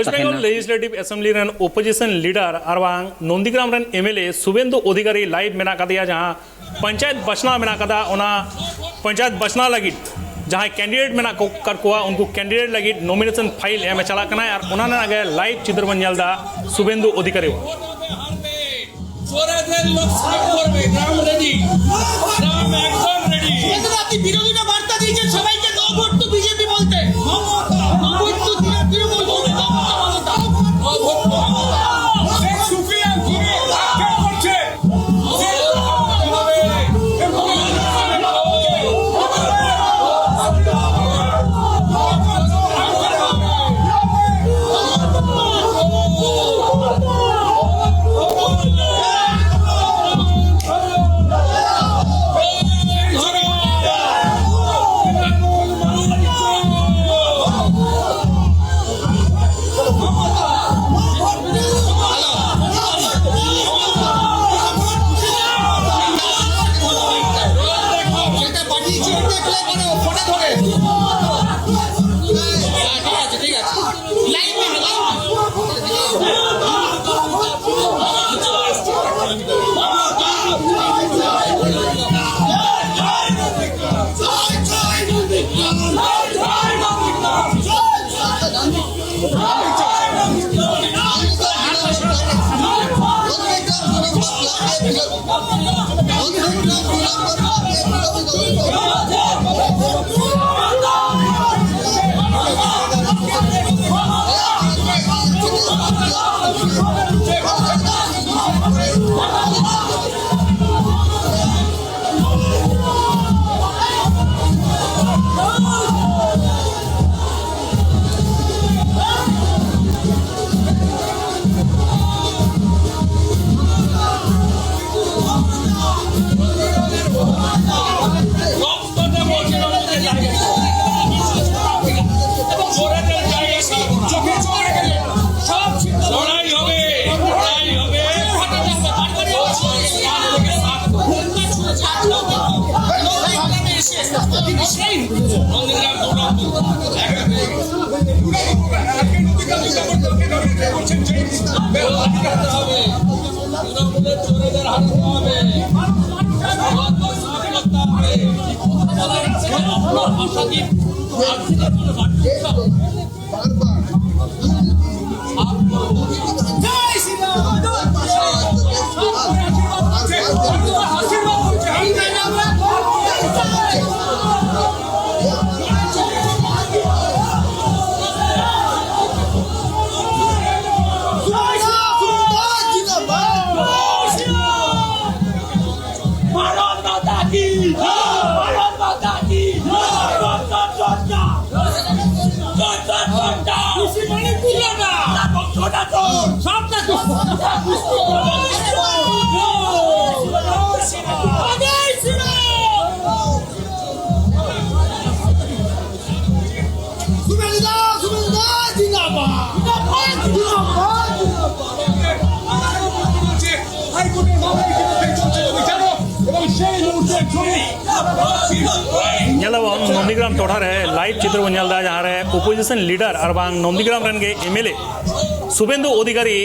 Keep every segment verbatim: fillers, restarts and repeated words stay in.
West Bengal ᱞᱮᱡᱤᱥᱞᱮᱴᱤᱵᱷ assembly ᱨᱮᱱ ᱚᱯᱳᱡᱤᱥᱚᱱ leader ᱟᱨ ᱵᱟᱝ ᱱᱚᱱᱫᱤᱜᱨᱟᱢ ᱨᱮᱱ ᱮᱢᱮᱞᱮ ᱥᱩᱵᱮᱱᱫᱩ ᱚᱫᱷᱤᱠᱟᱨᱤ ᱞᱟᱭᱤᱵᱷ ᱢᱮᱱᱟᱜ ᱟᱠᱟᱫᱮᱭᱟ, ᱡᱟᱦᱟᱸ ᱯᱚᱧᱪᱟᱭᱮᱛ ᱵᱟᱪᱷᱱᱟᱣ ᱢᱮᱱᱟᱜ ᱟᱠᱟᱫᱟ, ᱚᱱᱟ ᱯᱚᱧᱪᱟᱭᱮᱛ ᱵᱟᱪᱷᱱᱟᱣ ᱞᱟᱹᱜᱤᱫ ᱡᱟᱦᱟᱸᱭ ᱠᱮᱱᱰᱤᱰᱮᱴ ᱢᱮᱱᱟᱜ ᱠᱚ ᱟᱠᱟᱫ ᱠᱚᱣᱟ, ᱩᱱᱠᱩ ᱠᱮᱱᱰᱤᱰᱮᱴ ᱞᱟᱹᱜᱤᱫ ᱱᱚᱢᱤᱱᱮᱥᱚᱱ ᱯᱷᱟᱭᱤᱞ ᱮᱢ ᱮ ᱪᱟᱞᱟᱜ ᱠᱟᱱᱟᱭ᱾ ᱟᱨ ᱚᱱᱟ ᱨᱮᱱᱟᱜ ᱜᱮ ᱞᱟᱭᱤᱵᱷ ᱪᱤᱛᱟᱹᱨ ᱵᱚᱱ ᱧᱮᱞ ᱮᱫᱟ ᱥᱩᱵᱮᱱᱫᱩ ᱚᱫᱷᱤᱠᱟᱨᱤᱣᱟᱜ᱾ চোরেদের লোক সাফ করবে, গ্রাম রেডি, গ্রাম একদম রেডি। এত রাতে বিরোধীরা বার্তা দিয়েছে সবাইকে, "No vote to বিজেপি" বলতে। No vote to তৃণমূল বলতে, no vote to Mamata. No vote to Mamata. Sheikh Sufian চুরি কে করছে? হাইকোর্টের মামলা ইতিমধ্যে চলছে, তুমি জানো, এবং সেই মুহূর্তে ছবি। ᱧᱮᱞᱟᱵᱚᱱ ᱱᱚᱱᱫᱤᱜᱨᱟᱢ ᱴᱚᱴᱷᱟ ᱨᱮ ᱞᱟᱭᱤᱵᱷ ᱪᱤᱛᱨᱚ ᱵᱚᱱ ᱧᱮᱞ ᱮᱫᱟ, ᱡᱟᱦᱟᱸ ᱨᱮ ᱚᱯᱳᱡᱤᱥᱚᱱ ᱞᱤᱰᱟᱨ ᱟᱨ ᱵᱟᱝ ᱱᱚᱱᱫᱤᱜᱨᱟᱢ ᱨᱮᱱ ᱜᱮ ᱮᱢᱮᱞᱮ ᱥᱩᱵᱮᱱᱫᱩ ᱚᱫᱷᱤᱠᱟᱨᱤ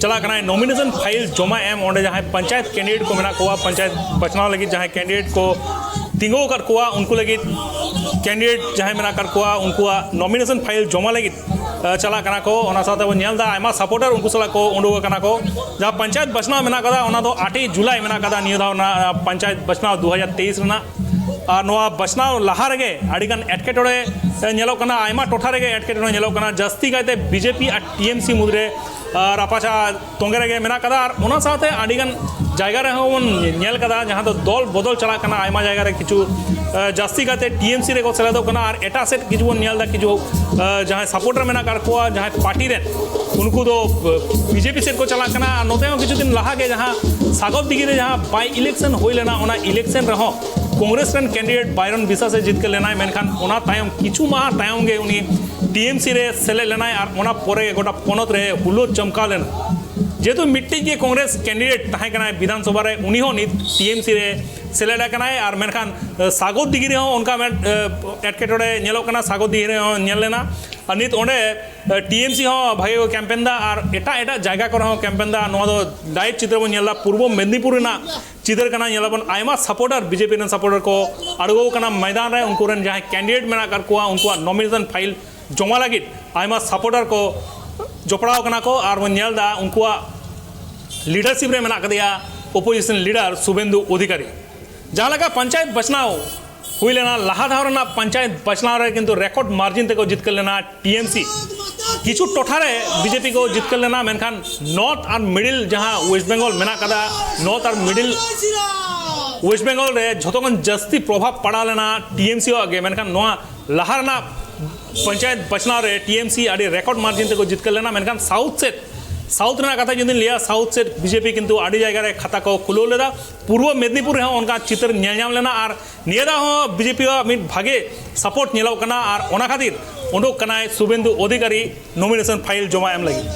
ᱪᱟᱞᱟᱜ ᱠᱟᱱᱟᱭ ᱱᱚᱢᱤᱱᱮᱥᱚᱱ ᱯᱷᱟᱭᱤᱞ ᱡᱚᱢᱟ ᱮᱢ᱾ ᱚᱸᱰᱮ ᱡᱟᱦᱟᱸᱭ ᱯᱚᱧᱪᱟᱭᱮᱛ ᱠᱮᱱᱰᱤᱰᱮᱴ ᱠᱚ ᱢᱮᱱᱟᱜ ᱠᱚᱣᱟ, ᱯᱚᱧᱪᱟᱭᱮᱛ ᱵᱟᱪᱷᱱᱟᱣ ᱞᱟᱹᱜᱤᱫ ᱡᱟᱦᱟᱸᱭ ᱠᱮᱱᱰᱤᱰᱮᱴ ᱠᱚ ᱛᱤᱸᱜᱩ ᱟᱠᱟᱫ ᱠᱚᱣᱟ, ᱩᱱᱠᱩ ᱞᱟᱹᱜᱤᱫ ᱠᱮᱱᱰᱤᱰᱮᱴ ᱡᱟᱦᱟᱸᱭ ᱢᱮᱱᱟᱜ ᱟᱠᱟᱫ ᱠᱚᱣᱟ, ᱩᱱᱠᱩᱣᱟᱜ ᱱᱚᱢᱤᱱᱮᱥᱚᱱ ᱯᱷᱟᱭᱤᱞ ᱡᱚᱢᱟ ᱞᱟᱹᱜᱤᱫ ᱮ, ᱪᱟᱞᱟᱜ ᱠᱟᱱᱟ ᱠᱚ᱾ ᱚᱱᱟ ᱥᱟᱶᱛᱮ ᱵᱚᱱ ᱧᱮᱞ ᱮᱫᱟ ᱟᱭᱢᱟ ᱥᱟᱯᱳᱨᱴᱟᱨ ᱩᱱᱠᱩ ᱥᱟᱞᱟᱜ ᱠᱚ ᱩᱰᱩᱠ ᱟᱠᱟᱱᱟ ᱠᱚ᱾ ᱡᱟᱦᱟᱸ ᱯᱚᱧᱪᱟᱭᱮᱛ ᱵᱟᱪᱷᱱᱟᱣ ᱢᱮᱱᱟᱜ ᱠᱟᱫᱟ, ᱚᱱᱟ ᱫᱚ ᱟᱴᱮᱭ ᱡᱩᱞᱟᱭ ᱢᱮᱱᱟᱜ ᱠᱟᱫᱟ, ᱱᱤᱭᱟᱹ ᱫᱷᱟᱣ ᱨᱮᱱᱟᱜ, ᱟ, ᱯᱚᱧᱪᱟᱭᱮᱛ ᱵᱟᱪᱷᱱᱟᱣ ᱫᱩ ᱦᱟᱡᱟᱨ ᱛᱮᱭᱤᱥ ᱨᱮᱱᱟᱜ᱾ ᱟᱨ ᱱᱚᱣᱟ ᱵᱟᱪᱷᱱᱟᱣ ᱞᱟᱦᱟ ᱨᱮᱜᱮ ᱟᱹᱰᱤᱜᱟᱱ ᱮᱴᱠᱮᱴᱚᱬᱮ, ᱮ, ᱧᱮᱞᱚᱜ ᱠᱟᱱᱟ, ᱟᱭᱢᱟ ᱴᱚᱴᱷᱟ ᱨᱮᱜᱮ ᱮᱴᱠᱮᱴᱚᱬᱮ ᱧᱮᱞᱚᱜ ᱠᱟᱱᱟ, ᱡᱟᱹᱥᱛᱤ ᱠᱟᱭᱛᱮ ᱵᱤᱡᱮᱯᱤ ᱟᱨ ᱴᱤᱮᱢᱥᱤ ᱢᱩᱫᱽᱨᱮ, ᱟ, ᱨᱟᱯᱟᱪᱟᱜ ᱛᱚᱸᱜᱮ ᱨᱮᱜᱮ ᱢᱮᱱᱟᱜ ᱠᱟᱫᱟ᱾ ᱟᱨ ᱚᱱᱟ ᱥᱟᱶᱛᱮ ᱟᱹᱰᱤᱜᱟᱱ ᱡᱟᱭᱜᱟ ᱨᱮᱦᱚᱸ ᱵᱚᱱ ᱧᱮᱞ ᱠᱟᱫᱟ, ᱡᱟᱦᱟᱸ ᱫᱚ ᱫᱚᱞ ᱵᱚᱫᱚᱞ ᱪᱟᱞᱟᱜ ᱠᱟᱱᱟ᱾ ᱟᱭᱢᱟ ᱡᱟᱭᱜᱟ ᱨᱮ ᱠᱤᱪᱷᱩ, ᱟ, ᱡᱟᱹᱥᱛᱤ ᱠᱟᱭᱛᱮ ᱴᱤᱮᱢᱥᱤ ᱨᱮᱠᱚ ᱥᱮᱞᱮᱫᱚᱜ ᱠᱟᱱᱟ, ᱟᱨ ᱮᱴᱟᱜ ᱥᱮᱫ ᱠᱤᱪᱷᱩ ᱵᱚᱱ ᱧᱮᱞ ᱮᱫᱟ, ᱠᱤᱪᱷᱩ, ᱟ, ᱡᱟᱦᱟᱸᱭ ᱥᱟᱯᱳᱨᱴᱟᱨ ᱢᱮᱱᱟᱜ ᱟᱠᱟᱫ ᱠᱚᱣᱟ, ᱡᱟᱦᱟᱸᱭ ᱯᱟᱨᱴᱤ ᱨᱮᱱ, ᱩᱱᱠᱩ ᱫᱚ, ᱟ, ᱵᱤᱡᱮᱯᱤ ᱥᱮᱫ ᱠᱚ ᱪᱟᱞᱟᱜ ᱠᱟᱱᱟ᱾ ᱟᱨ ᱱᱚᱛᱮ ᱦᱚᱸ ᱠᱤᱪᱷᱩ ᱫᱤᱱ ᱞᱟᱦᱟ ᱜᱮ ᱡᱟᱦᱟᱸ ᱥᱟᱜᱚᱨ ᱫᱤᱜᱷᱤ ᱨᱮ ᱡᱟᱦᱟᱸ ᱵᱟᱭ ᱤᱞᱮᱠᱥᱚᱱ ᱦᱩᱭ ᱞᱮᱱᱟ, ᱚᱱᱟ ᱤᱞᱮᱠᱥᱚᱱ ᱨᱮᱦᱚᱸ ᱠᱚᱝᱜᱨᱮᱥ ᱨᱮᱱ ᱠᱮᱱᱰᱤᱰᱮᱴ ᱵᱟᱭᱨᱚᱱ ᱵᱤᱥᱟᱥ ᱮ ᱡᱤᱛᱠᱟᱹᱨ ᱞᱮᱱᱟᱭ, ᱢᱮᱱᱠᱷᱟᱱ ᱚᱱᱟ ᱛᱟᱭᱚᱢ ᱠᱤᱪᱷᱩ ᱢᱟᱦᱟ ᱛᱟᱭᱚᱢ ᱜᱮ ᱩᱱᱤ ᱴᱤᱮᱢᱥᱤ ᱨᱮ ᱥᱮᱞᱮᱫ ᱞᱮᱱᱟᱭ ᱟᱨ ᱚᱱᱟ ᱯᱚᱨᱮ ᱜᱮ ᱜᱚᱴᱟ ᱯᱚᱱᱚᱛ ᱨᱮ ᱦᱩᱞᱞᱳᱲ ᱪᱚᱢᱠᱟᱣ ᱞᱮᱱᱟ᱾ ᱡᱮᱦᱮᱛᱩ ᱢᱤᱫᱴᱤᱡ ᱜᱮ ᱠᱚᱝᱜᱨᱮᱥ ᱠᱮᱱᱰᱤᱰᱮᱴ ᱛᱟᱦᱮᱸ ᱠᱟᱱᱟᱭ ᱵᱤᱫᱷᱟᱱ ᱥᱚᱵᱷᱟ ᱨᱮ, ᱩᱱᱤ ᱦᱚᱸ ᱱᱤᱛ ᱴᱤᱮᱢᱥᱤ ᱨᱮ ᱥᱮᱞᱮᱫ ᱟᱠᱟᱱᱟᱭ᱾ ᱟᱨ ᱢᱮᱱᱠᱷᱟᱱ, ᱮ, ᱥᱟᱜᱚᱨ ᱫᱤᱜᱷᱤ ᱨᱮᱦᱚᱸ ᱚᱱᱠᱟ ᱢᱤᱫ, ᱮ, ᱮᱴᱠᱮᱴᱚᱬᱮ ᱧᱮᱞᱚᱜ ᱠᱟᱱᱟ, ᱥᱟᱜᱚᱨ ᱫᱤᱜᱷᱤ ᱨᱮᱦᱚᱸ ᱧᱮᱞ ᱞᱮᱱᱟ᱾ ᱟᱨ ᱱᱤᱛ ᱚᱸᱰᱮ, ᱮ, ᱴᱤᱮᱢᱥᱤ ᱦᱚᱸ ᱵᱷᱟᱜᱮ ᱠᱚ ᱠᱮᱢᱯᱮᱱ ᱫᱟ ᱟᱨ ᱮᱴᱟᱜ ᱮᱴᱟᱜ ᱡᱟᱭᱜᱟ ᱠᱚᱨᱮ ᱦᱚᱸ ᱠᱮᱢᱯᱮᱱ ᱫᱟ᱾ ᱱᱚᱣᱟ ᱫᱚ ᱞᱟᱭᱤᱵᱷ ᱪᱤᱛᱨᱚ ᱵᱚᱱ ᱧᱮᱞ ᱮᱫᱟ, ᱯᱩᱨᱵᱚ ᱢᱮᱫᱽᱱᱤᱯᱩᱨ ᱨᱮᱱᱟᱜ ᱪᱤᱛᱟᱹᱨ ᱠᱟᱱᱟ᱾ ᱧᱮᱞᱟᱵᱚᱱ ᱟᱭᱢᱟ ᱥᱟᱯᱳᱨᱴᱟᱨ, ᱵᱤᱡᱮᱯᱤ ᱨᱮᱱ ᱥᱟᱯᱳᱨᱴᱟᱨ ᱠᱚ ᱟᱬᱜᱚ ᱟᱠᱟᱱᱟ ᱢᱚᱭᱫᱟᱱ ᱨᱮ᱾ ᱩᱱᱠᱩ ᱨᱮᱱ ᱡᱟᱦᱟᱸᱭ ᱠᱮᱱᱰᱤᱰᱮᱴ ᱢᱮᱱᱟᱜ ᱟᱠᱟᱫ ᱠᱚᱣᱟ, ᱩᱱᱠᱩᱣᱟᱜ ᱱᱚᱢᱤᱱᱮᱥᱚᱱ ᱯᱷᱟᱭᱤᱞ ᱡᱚᱢᱟ ᱞᱟᱹᱜᱤᱫ ᱟᱭᱢᱟ ᱥᱟᱯᱳᱨᱴᱟᱨ ᱠᱚ ᱡᱚᱯᱲᱟᱣ ᱠᱟᱱᱟ ᱠᱚ᱾ ᱟᱨ ᱵᱚᱱ ᱧᱮᱞ ᱮᱫᱟ ᱩᱱᱠᱩᱣᱟᱜ ᱞᱤᱰᱟᱨᱥᱤᱯ ᱨᱮ ᱢᱮᱱᱟᱜ ᱟᱠᱟᱫᱮᱭᱟ ᱚᱯᱳᱡᱤᱥᱚᱱ ᱞᱤᱰᱟᱨ ᱥᱩᱵᱮᱱᱫᱩ ᱚᱫᱷᱤᱠᱟᱨᱤ᱾ ᱡᱟᱦᱟᱸ ᱞᱮᱠᱟ ᱯᱚᱧᱪᱟᱭᱮᱛ ᱵᱟᱪᱷᱱᱟᱣ ᱦᱩᱭ ᱞᱮᱱᱟ, ᱞᱟᱦᱟ ᱫᱷᱟᱣ ᱨᱮᱱᱟᱜ ᱯᱚᱧᱪᱟᱭᱮᱛ ᱵᱟᱪᱷᱱᱟᱣ ᱨᱮ ᱠᱤᱱᱛᱩ ᱨᱮᱠᱚᱨᱰ ᱢᱟᱨᱡᱤᱱ ᱛᱮᱠᱚ ᱡᱤᱛᱠᱟᱹᱨ ᱞᱮᱱᱟ ᱴᱤᱮᱢᱥᱤ᱾ ᱠᱤᱪᱷᱩ ᱴᱚᱴᱷᱟ ᱨᱮ ᱵᱤᱡᱮᱯᱤ ᱠᱚ ᱡᱤᱛᱠᱟᱹᱨ ᱞᱮᱱᱟ, ᱢᱮᱱᱠᱷᱟᱱ ᱱᱚᱨᱛᱷ ᱟᱨ ᱢᱤᱰᱤᱞ ᱡᱟᱦᱟᱸ ᱳᱭᱮᱥᱴ ᱵᱮᱝᱜᱚᱞ ᱢᱮᱱᱟᱜ ᱠᱟᱫᱟ, ᱱᱚᱨᱛᱷ ᱟᱨ ᱢᱤᱰᱤᱞ ᱳᱭᱮᱥᱴ ᱵᱮᱝᱜᱚᱞ ᱨᱮ ᱡᱷᱚᱛᱚ ᱠᱷᱚᱱ ᱡᱟᱹᱥᱛᱤ ᱯᱨᱚᱵᱷᱟᱵᱽ ᱯᱟᱲᱟᱣ ᱞᱮᱱᱟ ᱴᱤᱮᱢᱥᱤ ᱣᱟᱜ ᱜᱮ᱾ ᱢᱮᱱᱠᱷᱟᱱ ᱱᱚᱣᱟ ᱞᱟᱦᱟ ᱨᱮᱱᱟᱜ ᱯᱚᱧᱪᱟᱭᱮᱛ ᱵᱟᱪᱷᱱᱟᱣ ᱨᱮ ᱴᱤᱮᱢᱥᱤ ᱟᱹᱰᱤ ᱨᱮᱠᱚᱨᱰ ᱢᱟᱨᱡᱤᱱ ᱛᱮᱠᱚ ᱡᱤᱛᱠᱟᱹᱨ ᱞᱮᱱᱟ, ᱢᱮᱱᱠᱷᱟᱱ ᱥᱟᱣᱩᱛᱷ ᱥᱮᱫ ᱥᱟᱣᱩᱛᱷ ᱨᱮᱱᱟᱜ ᱠᱟᱛᱷᱟ ᱡᱩᱫᱤᱧ ᱞᱟᱹᱭᱟ, ᱥᱟᱣᱩᱛᱷ ᱥᱮᱫ ᱵᱤᱡᱮᱯᱤ ᱠᱤᱱᱛᱩ ᱟᱹᱰᱤ ᱡᱟᱭᱜᱟ ᱨᱮ ᱠᱷᱟᱛᱟ ᱠᱚ ᱠᱷᱩᱞᱟᱹᱣ ᱞᱮᱫᱟ᱾ ᱯᱩᱨᱵᱚ ᱢᱮᱫᱽᱱᱤᱯᱩᱨ ᱨᱮᱦᱚᱸ ᱚᱱᱠᱟ ᱪᱤᱛᱟᱹᱨ ᱧᱮᱞ ᱧᱟᱢ ᱞᱮᱱᱟ ᱟᱨ ᱱᱤᱭᱟᱹ ᱫᱷᱟᱣ ᱦᱚᱸ ᱵᱤᱡᱮᱯᱤ ᱟᱜ ᱢᱤᱫ ᱵᱷᱟᱜᱮ ᱥᱟᱯᱳᱨᱴ ᱧᱮᱞᱚᱜ ᱠᱟᱱᱟ ᱟᱨ ᱚᱱᱟ ᱠᱷᱟᱹᱛᱤᱨ ᱩᱰᱩᱠ ᱠᱟᱱᱟᱭ ᱥᱩᱵᱮᱱᱫᱩ ᱚᱫᱷᱤᱠᱟᱨᱤ ᱱᱚᱢᱤᱱᱮᱥᱚᱱ ᱯᱷᱟᱭᱤᱞ ᱡᱚᱢᱟ ᱮᱢ ᱞᱟᱹᱜᱤᱫ᱾